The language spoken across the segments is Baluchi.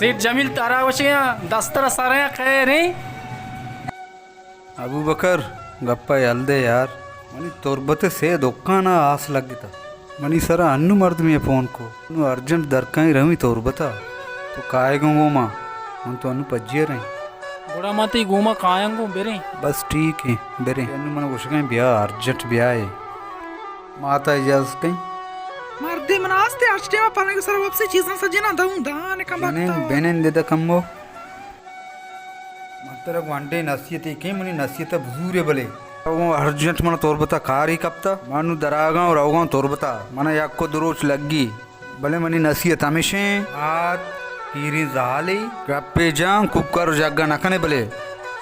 سیٹھ جمیل ترا گوشگاں، دستر سریں خیریں۔ ابوبکر، گپا یل دے یار۔ منی تربت ء سے دکان ء آس لگتا۔ منی سرا انو مردمے فون کو۔ انو ارجنٹ درکائیں رویں تربتا۔ تو کائے گوں گوما؟ من تو انو پجی رہیں۔ گڑا ما تئی گوما کایاں گوں بریں۔ بس ٹھیک ہے، بریں۔ انو من گوشگیں بیا، ارجنٹ بیا ہے۔ ماتا اجازت کئیں؟ مردے من آستے ہرچ ٹیما پلنگ سر واپسی چیزاں سجنا داؤں دان کم جنین بختا۔ بنن دے دا کمو۔ من ترا گونڈیں نصیحتے کیں، منی نصیحت ء بزورے بلے۔ او ارجنٹ من تربت ء کارے کپتہ، من نوں دراگاں و روگاں تربت ء۔ من ء یک و دو روچ لگی، بلے منی نصیحت ہمیشیں، آت پیریں زالے، گپے جان کوکار و جگا نہ کنے، بلے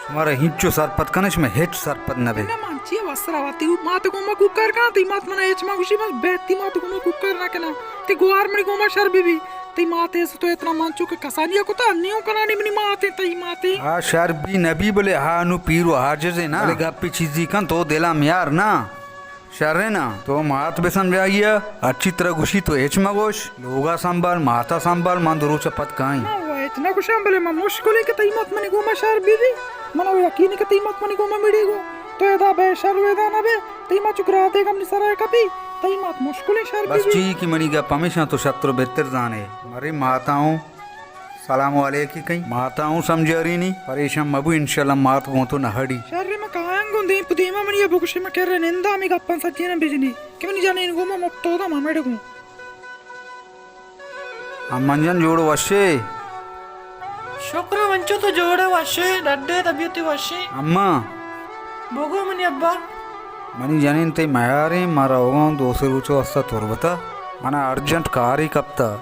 شمارا ہنچو سرپد کنے، شما ہچ سرپد نہ بے۔ نہ من چی وسرا وتی مات گوما کوکار کناں، تئی مات منا ہچ ما گوشی، من بیتی مات گوما کوکار نہ کناں، تئی گوار منی گوما شر بی بی۔ تئی مات ء تو اتنا من چو کہ کسانی ء کتا، نیو کنانی منی مات ء تئی مات ء۔ آ شر بی نہ بی، بلے آ نو پیر و عاجز ء نا۔ بلے گپی چیزی کن تو دلا میار نا۔ شر ء نا، تو مات بہ سمجھائی ء، ہرچی ترا گوشی تو ہچ مگوش۔ لوگا سنبھال، ماتا سنبھال، من دو روچ ء پد کائیں۔ من و ہچ نہ گوشاں، بلے من مشکل ء کہ تئی مات منی گوما شر بی بی۔ من و یقین کہ تئی مات منی گوما مڑی گو۔ تو ادا بے شر و ادا نہ بے۔ تئی مات چک راتیگ منی سرا کپی، تئی مات مشکلیں شر بس بی بی۔ چی کہ منی گپ ہمیشاں تو شتر و بہتر زانے۔ مرے ماتا ہوں سلام علیکی کئی، ماتا ہوں سمجھارینی، پریشان مبو، انشاءاللہ مات گوں تو نہ ہڑی۔ شر ما کایاں گوں دیم پہ دیما منی ابو گوشے ما کرے نندا ہمیں گپاں سجینا بجنی کہ منی جنین گوں ما مپتو دا ما مڑ گوں۔ اماں جان جوڑ وشے؟ شکر انچو تو جوڑ وشے، ڈڈے طبیعت وشے۔ اماں۔ بگو منی ابا۔ منی جنین تئی میاریں، ما روگاں دو سے روچ واسطہ تربتا۔ منا ارجنٹ کاری کپتا۔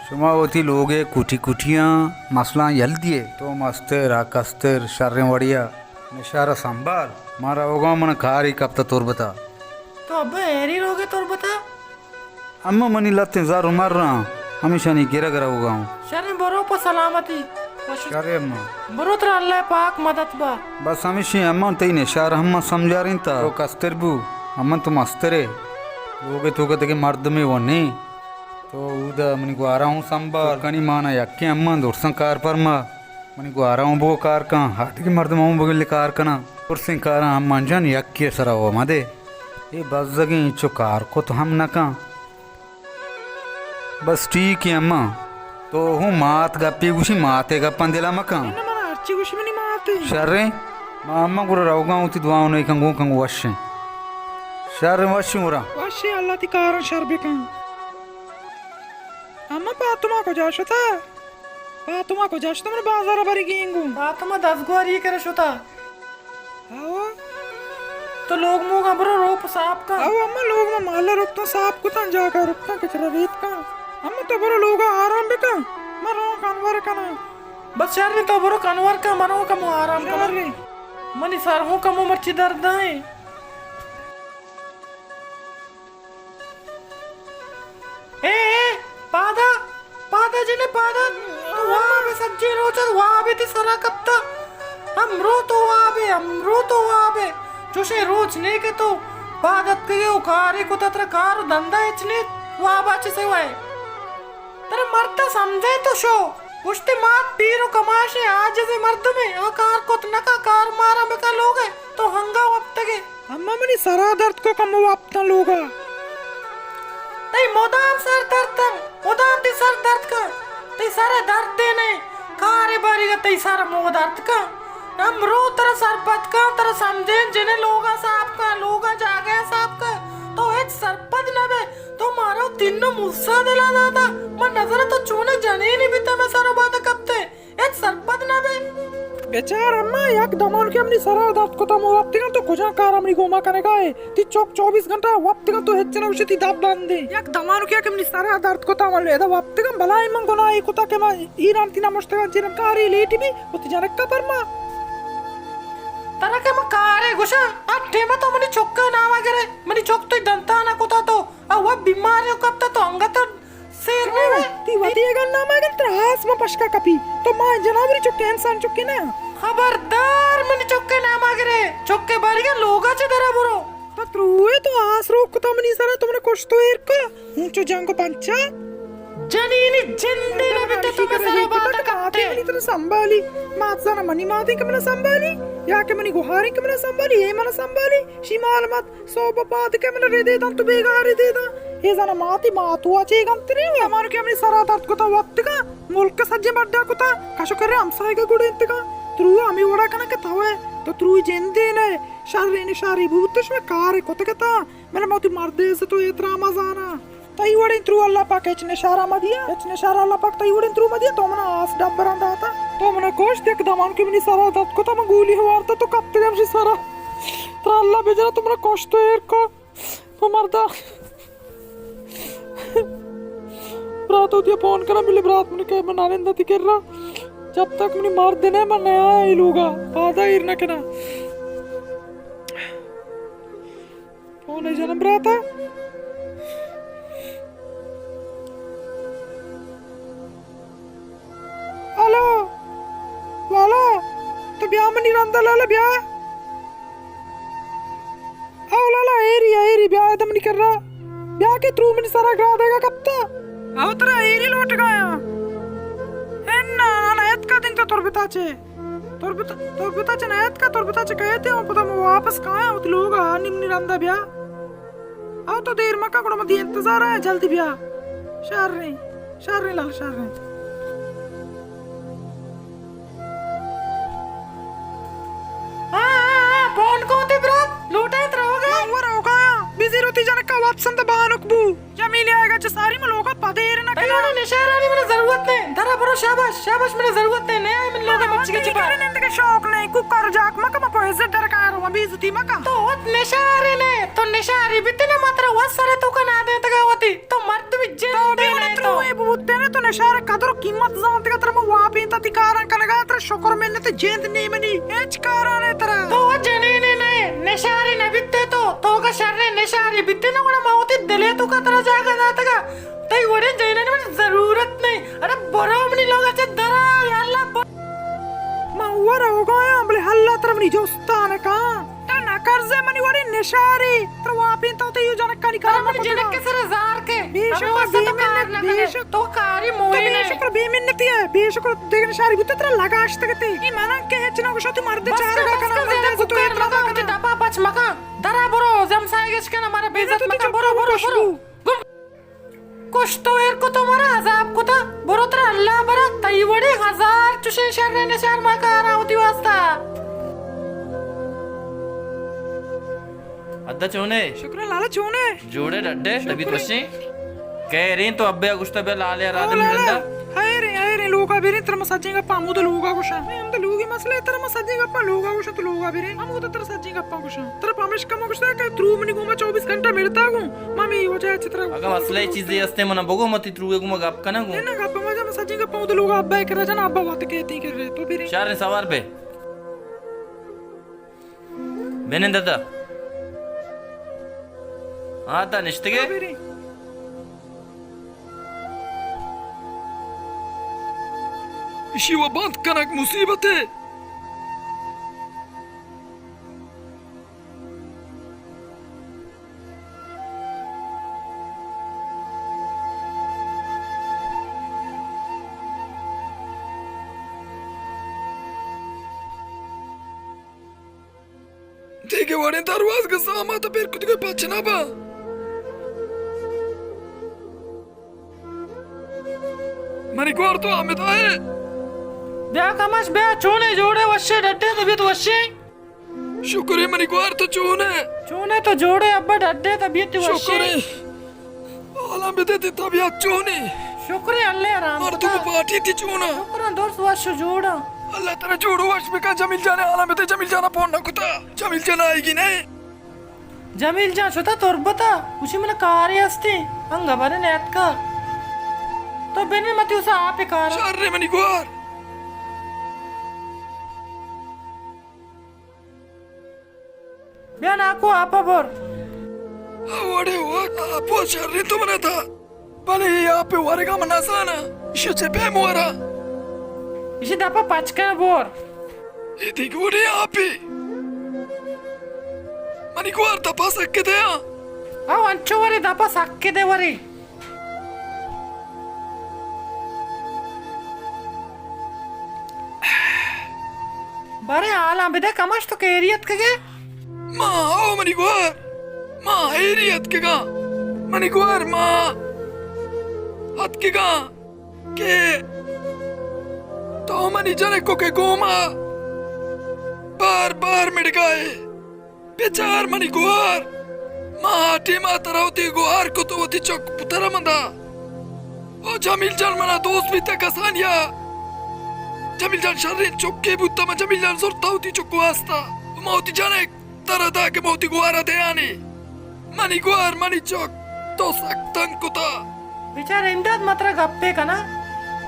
شما وتی لوگے کوٹی کوٹیاں مسئلہ یل دیے۔ تو مستر، آ کستر، شریں وڑیا نشارہ سنبھال۔ ما روگاں من کاری کپتا تربتا۔ تو ابا ایری روگے تربتا؟ اما منی لتیں زر و مراں ہمیشانی گرگ روگا ہوں۔ شریں برو پہ سلامتی۔ شریں اما۔ برو ترا اللہ پاک مدد با۔ بس ہمیشی اما تئی نشار ہم سمجھاریں تا۔ تو کستر بو، اما تو مسترے۔ لوگے توکا دگہ مردمے و نیں۔ تو اودا منی گوارا ہوں سنبھال۔ کنی مانا یکیں اما درساں کار پرما۔ منی گوارا ہوں بگو کار کن، ہاتکی مردم ہوں بگل کار کناں۔ درسیں کاراں اما جان یکی سرا و مدے۔ اے بزگیں چو کار کت ہم نہ کن۔ بس ٹھیک ہے اماں۔ تو ہوں مات گپی گوشی، ماتے گپاں دلا مکن۔ نہ، من ہرچی گوشی منی ماتے۔ شریں، ما اماں گڑا روگاں وتی دعا و نیکاں گوں کن وشیں۔ شریں وشیں گڑا۔ وشیں، اللہ تی کاراں شر بکن۔ اماں پاتما کجا شتا؟ پاتما کجا شتا؟ من بازار بری گینگو۔ پاتما دزگواری کرا شتا۔ ہو۔ تو لوگ موگا برو روپ صاف کن۔ ہو، اما لوگ ما مالا رکتاں صاف کتاں، جاگا رکتاں کچرا ریت کن۔ اما تو برو لوگا آرام بکن، من رو کنور کناں۔ بس شر تو برو کنور کن، من رو کمو آرام کناں۔ شر۔ منی سر ہوں کمو مرچی درد ایں۔ اے، اے، پادا، پادا جنے پادا، تو واب سجے روچ واب تی سرا کپتا۔ ہمرو تو واب ہے، ہمرو تو واب ہے۔ چوشے روچ نے کہ تو پاد اتکگے و کارے کتا، ترا کار و دندا ہچ نے، وابا چہ سوائے۔ ترا مرتا سمجھے تو شو۔ گوشتے مات پیر و کماشے عاجز مردمے، آ کار کت نکا، کار مارا بکا لوگے، تو ہنگا وپتگے۔ اما منی سرا درد کو کمو وپتاں لوگا۔ تئی مدام سر درد کن، مدام تئی سر درد کن۔ تئی سر درد دے نئے، کارے باریگا تئی سر مو درد کن۔ ہمرو ترا سرپد کن، ترا سمجھین جنے لوگا صاف کن، لوگا جاگہ صاف کن۔ تو ہچ سرپد نہ بے۔ تو مارا تینو موسیٰ دلا داتا۔ من نظر تو چونہ جنینی بیتا میں سر و باتا کپتے۔ ہچ سرپد نہ بے۔ بچار اما، یک دمانکے منی سرا درد کتا، من وپتگاں تو کجا کارا منی گوما کنگا ئے؟ تی چوک چوبیس گھنٹہ وپتگاں تو ہچ نہ گوشے، تی دپ بندے۔ یک دمانکے کہ منی سرا درد کتا، من ادا وپتگاں، بلائیں من گناہے کتا کہ من ایران تی نمشتگاں چیرم کارے لیٹ بی، وتی جنکا پرما۔ ترا کہ من کارے گوشاں، ہر ٹیما تو منی چکا ناما گرے، منی چک تئی دنتانا کتا تو، آ وت بیمارے کپتا تو انگت سیر نہ بئے۔ تی وتی اگن نام اگن ترا آس ما پشکا کپی۔ تو ما جناوری چکے، انسان چکے نہ۔ خبردار منی چکے نام اگرے۔ چکے باریگا لوگا چہ درا برو۔ تو تروئے تو آس روک کتا منی سرا، تو منا کشتو ایر کا۔ ہوں چو جنگ و پنچا۔ جنینی جندے نہ بیتہ تو مئے سرا بات کپتے۔ منی ترا سنبھالی، مات زانا منی ماتیں کہ منا سنبھالی، یا کہ منی گوہاریں کہ منا سنبھالی، اے منا سنبھالی، شی معلومات۔ سوب پاد کہ من ردے داں تو بیگاہ ردے داں۔ اے زانا ماتی ماتو ءَ چے گنترے؟ زمانو کہ منی سرا درد کتا وپتگا، ملک سجیں بڈا کتا، کشو کرے ہمسائیگا گڑینتگا۔ ترو ہمے وڑا کنا کہ تو ئے، تو تروی جندے نئے، شریں نشاری بوت، شمے کارے کتگتا، من موتی مردے عزت و احترام زانا۔ تئی وڑیں ترو اللہ پاک ہچ نشارا مدیا، ہچ نشارا اللہ پاک تئی وڑیں ترو مدیا، تو منا آس ڈبراں داتا، تو منا کشت، یک دمان کہ منی سرا درد کتا، من گولی ہوارتا، تو کپتگا ہمشی سرا۔ ترا اللہ بجنا، تو منا کشت و ایر کو۔ تو مردا۔ برات وتی فون کنا، بلے برات من کہ من نندا تی کرا۔ جب تک منی مرد نہ، من نیا اے لوگا۔ پادا ایر نہ کنا۔ فون ءَ جنم براتا۔ ہلو، لالا، تو بیا منی رندا لالا، بیا۔ او لالا، ایری، ایری، بیا ادا منی کرا۔ بیا کہ ترو منی سرا گرادگا کپتا۔ او ترا ایری لوٹگایا۔ انا، انا، اتکا دن تو تربتا چے۔ تربت، تربتا چہ نیاتکا، تربتا چہ کئیت، او پدا من واپس کایاں وتی لوگا، نی منی رندا بیا۔ او تو دیر مکن، گڑا من دی انتظارا آں، جلدی بیا۔ شریں، شریں لال، شریں۔ ہاں، ہاں، ہاں، فون کو تے برات، لوٹائیں ترا ہوگا۔ من ورا ہوگایا، بزیر وتی جنکا واتسن تا بانک بو۔ جمیلے آئیگا چہ ساری من لوگا پد ایر نہ کناں۔ تئی وڑیں نشارانی منا ضرورت نہ۔ درا برو، شاباش، شاباش، منا ضرورت نہ۔ نیا من لوگا مچگے چہ پا۔ نندگے شوق نہ، کوکار جاک مکن، مکو عزت درکاں، رو بے عزتی مکن۔ تو وت نشارے نہ، تو نشاری بیتے نہ، ما ترا وت سرے توکا نہ دیتگا وتی۔ تو مردمی جند تو بے نہ، تو اے بوتے نہ، تو نشار قدر و قیمت زانتگا، ترا من واپینتا تی کاراں کنگا، ترا شکر منت جند نی منی، ہچ کاراں نہ ترا۔ تو جنینے نہ، نشاری نہ بیتے تو، تو اگہ شریں نشاری بیتے نہ، گڑا ما وتی دلے توکا ترا جاگہ داتگا۔ تئی وڑیں جنینانی منی ضرورت نہ۔ ارے برو منی لوگا چہ درا، یا اللہ، برو۔ من ورا ہوگایاں، بلے اللہ ترا منی جستا نہ کن۔ تو نہ کرزے منی وڑیں نشاری، ترا واپینتا تئی جنکانی کار ارے منی جنک کے سر زار کے۔ بے شک، بے منت، بے شک۔ تو کاری موئی بے شکر، بے منتی ئے، بے شکر۔ دگہ نشاری بوتا ترا لگاشتگ تے۔ اے منا کہ ہچ نہ گوشا، تو مرد چارگا کنا، مرد زیادہ تو کوکار مکن، وتی دپا پچ مکن۔ درا برو، ہمسائگ اش کن، مارا بے عزت مکن، برو، برو، برو۔ گم۔ کشت و ایر کتو، مارا عذاب کتا، برو ترا اللہ برا، تئی وڑیں ہزار چشیں شریں نشار ما کاراں وتی واسطہ۔ ادا چونے؟ شکر لالا، چونے؟ جوڑے ڈڈے، شکر۔ طبیعت وشیں؟ کیریں تو ابے گوشتا بیا لالے او رادا لالا، منندا۔ ہیریں، ہیریں، لوگا بیریں، ترا ما سجیں گپا ہمودا لوگا گوشاں۔ ہمدا لوگی مسئلہ، ترا ما سجیں گپا لوگا گوشاں، تو لوگا بیریں۔ ہمودا ترا سجیں گپا گوشاں۔ ترا پمیشکا ما گوشتا کہ ترو منی گوما چوبیس گھنٹہ ملتا گوں۔ ما می وجہ چترا اگا مسئلہ چیزے ہستے منا بگو، متی تروے گوما گپ کنا گوں۔ نہ، نہ، گپ ما جا، ما سجیں گپا ہمودا لوگا ابا کرا جانا، ابا وات کہتی کر رہے، تو بیریں۔ شاریں سوار بے۔ بنند ادا۔ آ، تا نشتگے؟ اشی و بند کنگ مصیبتے۔ دگہ وڑیں دروازگ زامات ءَ پر کتگ ءَ پچ نہ باں۔ منی گوار تو حامد آئے؟ بیا کماش بیا، چونے جوڑے وشے ڈڈے طبیعت وشے؟ شکرے منی گوار تو چونے؟ چونے تو جوڑے ابا ڈڈے طبیعت وشے؟ شکرے۔ حالاں بدے تئی طبیعت چونیں؟ شکر اللہ رحمت۔ مردم پارٹی تئی چوناں؟ شکر درست وش و جوڑاں۔ اللہ ترا جوڑ و وش بکن۔ جمیل جان حالاں بدے، جمیل جان پون نہ کتا؟ جمیل جان آئیگی نہ؟ جمیل جان شتا تربتا، گوشی من کارے ہستی، انگا بنے نیتکا۔ تو بنے متی اسا آپ کار۔ شر منی گوار۔ بیا ناکو آپا بر۔ وڑے وقت آپو شریں تو منا تا۔ بلے اے آپ ورگا من نزاناں۔ ایشی چہ پیم ورا۔ ایشی دپا پچ کن بر۔ اے دگہ وڑے آپے۔ منی گوار دپا سکے دیا۔ او انچو ورے دپا سکے دے ورے۔ باریں حالاں بدے کماش، تو کیری اتکگے؟ ما، او منی گوار، ما ایری اتکگاں۔ منی گوار، ما اتکگاں کہ تو منی جنکو کہ گوما بار بار مڑگائے۔ بچار منی گوار، ما آ ٹیما ترا وتی گوار کت، وتی چک پتر مندا۔ او جمیل جان منا دوست بیتا کسانیا۔ جمیل جان شرین چکے بوتا، ما جمیل جان زرتا وتی چک واسطہ۔ ما وتی جنک ترا دا کہ ما وتی گوارا دیانی۔ منی گوار، منی چک، تو سک تنگ کتا۔ بچار امداد، ما ترا گپے کنا۔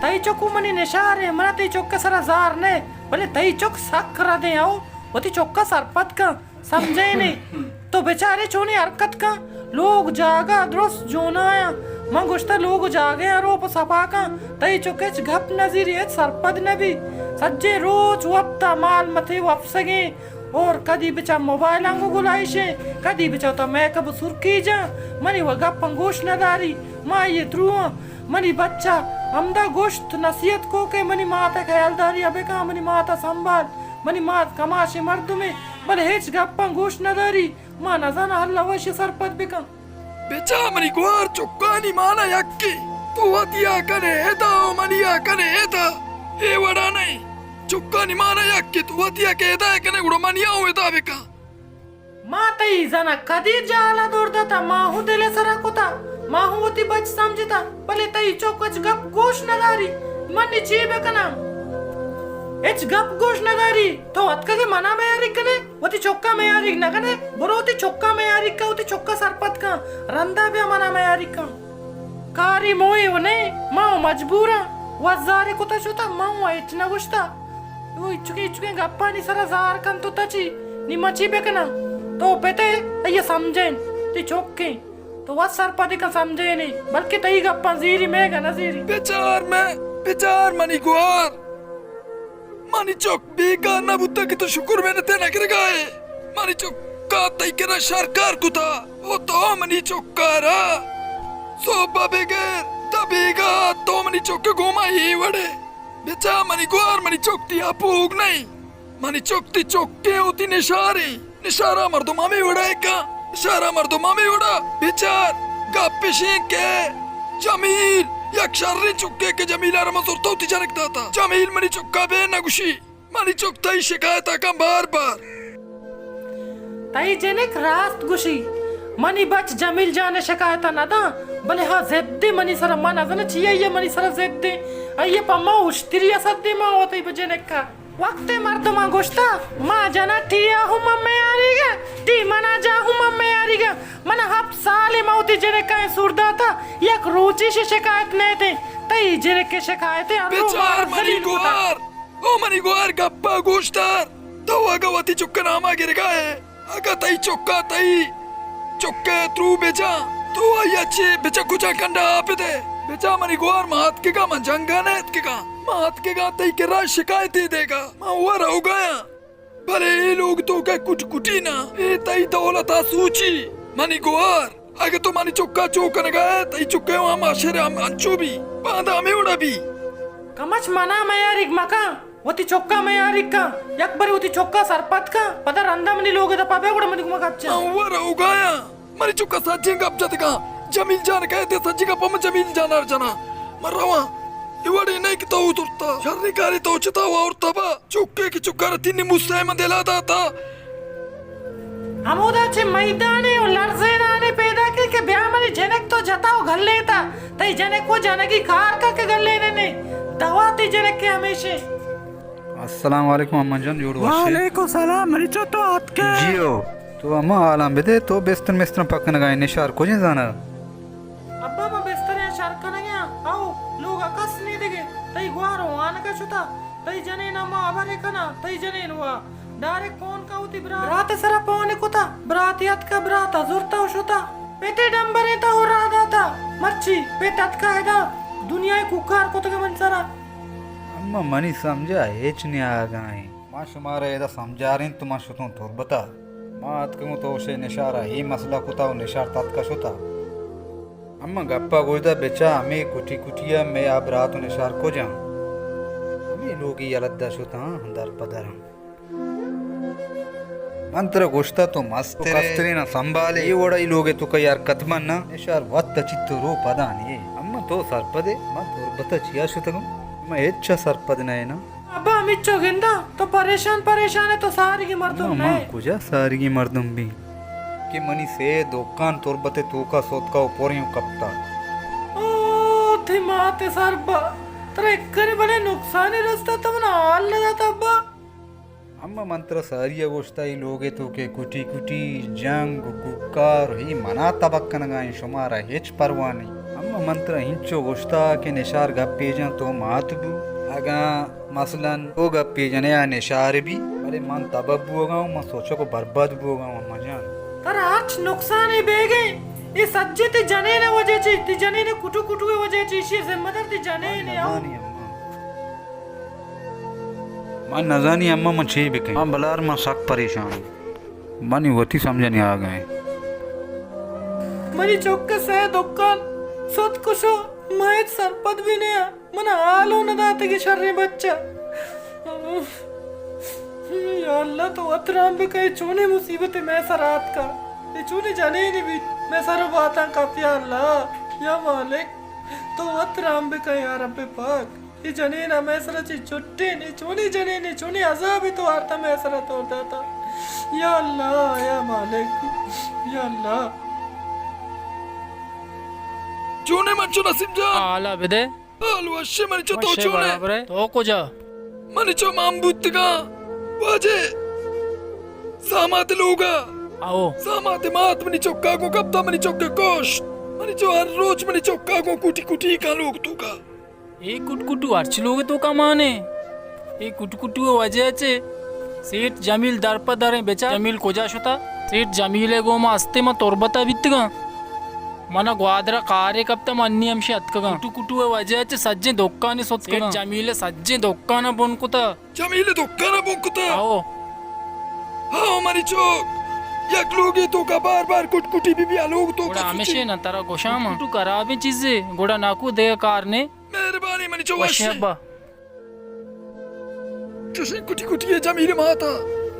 تئی چکو منی نشارے، منا تئی چک سرا زار نے، بلے تئی چک سک ردیں او، وتی چکا سرپد کن۔ سمجھینے۔ تو بچارے چونیں حرکت کن، لوگ جاگہ درست جونایاں۔ من گوشتہ لوگ جاگہ آں روپ سپا کن، تئی چک ہچ گپ نہ زیری، ہچ سرپد نہ بی۔ سجیں روچ وپتا مال متے وپسگیں، اور کدی بچا موبائل انگو گلائشیں، کدی بچا تا میک اپ سرکی جاں، منی و گپاں گوش نہ داری، ما یہ دروان۔ منی بچہ ہمدا گوشت نصیحت کو کہ منی مات ء خیالداری ء بکن، منی مات ء سنبھال۔ منی مات کماشیں مردمے، بلے ہچ گپاں گوش نہ داری۔ ما نزاناں اللہ وش سرپد بکن۔ بچا منی گوار، چکانی مانا یکے، تو وتی ء کنے ادا و منی ء کنے ادا، اے وڑا نئیں۔ چکانی مانا یکے، تو وتی ء کہ ادا ء کنے گڑا منی ء اوں ادا بکن۔ ما تئی زنا کدی جہل ء دور داتا، ما ہوں دل ء سرا کتا، ما ہوں وتی بچ سمجھتا، بلے تئی چک ہچ گپ گوش نہ داری۔ من نی چی بکناں؟ ہچ گپ گوش نہ داری۔ تو اتکگے منا میاریگ کنے، وتی چکا میاریگ نہ کنے؟ برو وتی چکا میاریگ کن، وتی چکا سرپد کن، رندا بیا منا میاریگ کن۔ کاری موئے و نے، ما و مجبوراں، وزارے کتا شتا، ما و ہچ نہ گوشتا۔ او ایچکیں ایچکیں گپانی سرا زار کن تو تچی، نی ما چی بکناں؟ تو پتے، آئیے سمجھین، تی چکیں، تو وت سرپدی کن سمجھینے، بلکہ تئی گپاں زیری میگا نہ زیری۔ بچار میں، بچار منی گوار۔ منی چک بیگاہ نہ بوتگ کہ تو شکر منت ء نہ گرگا ئے۔ منی چکا تئی کرا شر کار کتا، او تو منی چکا را سہب ء بگر داں بیگاہ تو منی چک ء گوما اے وڑ ئے۔ بچا منی گوار، منی چک تئی اپوگ نہ انت۔ منی چک تئی چکے، وتی نشارے۔ نشارا مردم ہمے وڑا ء کن، نشارا مردم ہمے وڑا۔ بچار، گپ اش انت کہ جمیل یک شریں چکے کہ جمیل ء را من زرتا وتی جنک داتا۔ جمیل منی چکا بے نہ گوشی، منی چک تئی شکایت ء کن بار بار۔ تئی جنک راست گوشی، منی بچ جمیل جان ء شکایت ء نہ داں، بلے ہا ضد منی سرا، من نزاناں چی آئی ء منی سرا ضد انت، آئی ء پہ ما اشتری ء سد ما وتی جنک ء۔ وقتے مردماں گوشتہ، ما جناں ٹی ء ہم من میاریگ ء، ٹی منا جا ہم من میاریگ ء۔ من ہپت سال ء ما وتی جنکاں سور داتہ، یک روچی شے شکایت نیتیں۔ تئی جنک ء شکایت ء ہر رو بچار مارا منی ذلیل کتہ۔ گوار، او منی گوار گپا گوش دار۔ تو اگہ وتی چک ء ناما گرگا ئے، اگاں تئی چکا تئی چکے ترو بجاں، تو آئی ء چے بچک کجا کنڈا آپ دے؟ بجاں منی گوار، ما اتکگاں، من جنگا نہ اتکگاں، ما اتکگاں تئی کرا شکایتے دیگا، ما و روگایاں۔ بلے اے لوگ توکا کٹ کٹی نا، اے تئی دولتا سوچی۔ منی گوار، اگہ تو منی چکا چو کنگا ئے، تئی چکے ہم آ شر ہم انچو بی، باندا ہمے وڑا بی۔ کمچ منا میاریگ مکن۔ وتی چکا میاریگ کن، یک برے وتی چکا سرپد کن، پدا رندا منی لوگ ء دپا بیا گڑا منی گوما گپ جن۔ من و روگایاں، منی چکا سجیں گپ جتگاں، جمیل جان کئیت، سجیں گپا من جمیل جانا جناں۔ من رواں، اے وڑے نئے کہ تو زرتا، شریں کارے تو چتا و آورتا با، چکے کہ چکا را تینی موسے من دلا داتا۔ ہمودا چہ میدانے و لرزینانے پیداکے کہ بیا منی جنک تو جتا و گلیتا، تئی جنک و جنگی کار کا کہ گلیننے، دوا تئی جنک کے ہمیشے۔ السلام علیکم اماں جان، جوڑ وش ئے؟ وعلیکم السلام، منی چو تو آتکے؟ جی ہو، تو ہما حالاں بدے، تو بستر مستر پکنگا ئے، نشار کجیں زانا؟ ابا، ما بستر شر کنگا آں، او لوگا کس نی دگے، تئی گوار وانگا شتا، تئی جنین ما ہبرے کنا، تئی جنین وا ڈائریکٹ فون کا وتی برات۔ برات سرا فون کتا، برات اتکا، برات زرتا و شتا۔ پتے ڈمبریں تا و راہ داتا۔ مرچی پت اتکا ادا، دنیا کوکار کتگ من سرا۔ اما منی سمجھا ہچ نیاگا ایں۔ ما شمارا ادا سمجھارین تو ما شتوں تربتا۔ ما اتکگوں تو شے نشارا اے مسئلہ کتا و نشار تتکا شتا۔ اما گپا گوشدا بچا، ہمے کٹی کٹیا مئے آ برات و نشار کجاں؟ ہمے لوگی یلہ دا شتاں در پہ در۔ من ترا گوشتا تو مسترے، تو کسترے نہ سنبھالے۔ اے وڑا ای لوگے توکا ای حرکت من نہ۔ نشار وت چی تو رو پدا نے۔ اما تو سرپدے، من تربتا چیا شتگم؟ من ہچا سرپد نہ نا۔ ابا ہمچو گندا، تو پریشان پریشان ئے، تو سارگی مردم نہ ئے۔ من کجا سارگی مردم بی کہ منی سے دکان تربت توکا سوتکا و پوریں کپتا۔ او تئی مات سربا، ترا اکرے بلے نقصانے رستا، تو منا حال نہ داتا ابا۔ اما من ترا ساری ء گوشتا، اے لوگ ء توکا کٹی کٹی، جنگ و کوکار و اے منا تبک کنگا ایں، شمارا ہچ پرواہ نیں۔ اما من ترا اینچو گوشتا کہ نشار گپے جاں تو مات بو، اگاں مثلاً تو گپے جنے آ نشار بی، بلے من تبک بوگا اوں، من سوچک و برباد بوگا اوں اما جان۔ ترا ہرچ نقصانے بیگے، اے سجے تئی جنین ء وجہ چی، تئی جنین ء کٹو کٹو ء وجہ چی، ایشی ء ذمہ دار تئی جنین ء۔ نزانی اما۔ من نزانی اما من چے بکن۔ من بلار من سک پریشان۔ منی وتی سمجھ نیاگ ء۔ منی چک ء سئے دکان ست کشو، من ہچ سرپد بھی نیا۔ من حالو نہ داتگی شریں بچہ۔ یا اللہ تو وت رحم بکن، اے چونیں مصیبتے مئے سر آتکا۔ اے چونیں جنینے بیت، مئے سر و باتاں کپ یا اللہ، یا مالک تو وت رحم بکن یا رب پاک۔ اے جنین ء مئے سرا چے چٹین، اے چونیں جنین، اے چونیں عذابے تو آرتا مئے سرا تو داتا۔ یا اللہ، یا مالک، یا اللہ۔ چونیں منچو نصیب جان؟ حالا بدے۔ حال وشے منی چو تو وشے چونیں؟ برابر ئے۔ تو کجا؟ منی چو مان بوتگاں واجہ سامات لوگا۔ آؤ۔ سامات مات منی چکا گوں کپتا، منی چکے کشت۔ منی چو ہر روچ منی چکا گوں کوٹی کوٹی کاں لوگ توکا۔ اے کٹ کٹو ہرچ لوگ توکا مانے۔ اے کٹ کٹو وجہ چے سیٹھ جمیل در پہ دریں بچار جمیل کجا شتا؟ سیٹھ جمیل ء گوما ہستے من تربت ء بیتگاں۔ من ء گوادر ء کارے کپتہ، من انی ہمشی اتکگاں۔ کٹو کٹو ء وجہ چہ سجیں دکانے ستکگاں۔ سیٹھ جمیل ء سجیں دکاناں بن کتہ۔ جمیل ء دکاناں بن کتہ؟ آؤ۔ ہاؤ منی چک، یک لوگے توکا بار بار کٹ کٹی بی بی آ لوگ توکا گڑا سوچی۔ ہمیشے نہ ترا گوشاں من۔ کٹو خرابیں چیزے، گڑا ناکو دگہ کار نے۔ مہربانی منی چو وشے۔ وشے ابا۔ چوشیں کٹی کٹی ء جمیل ء ماتا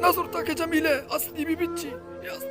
نہ زرتا کہ جمیل ء اصلی بی بچی۔ اے اصلی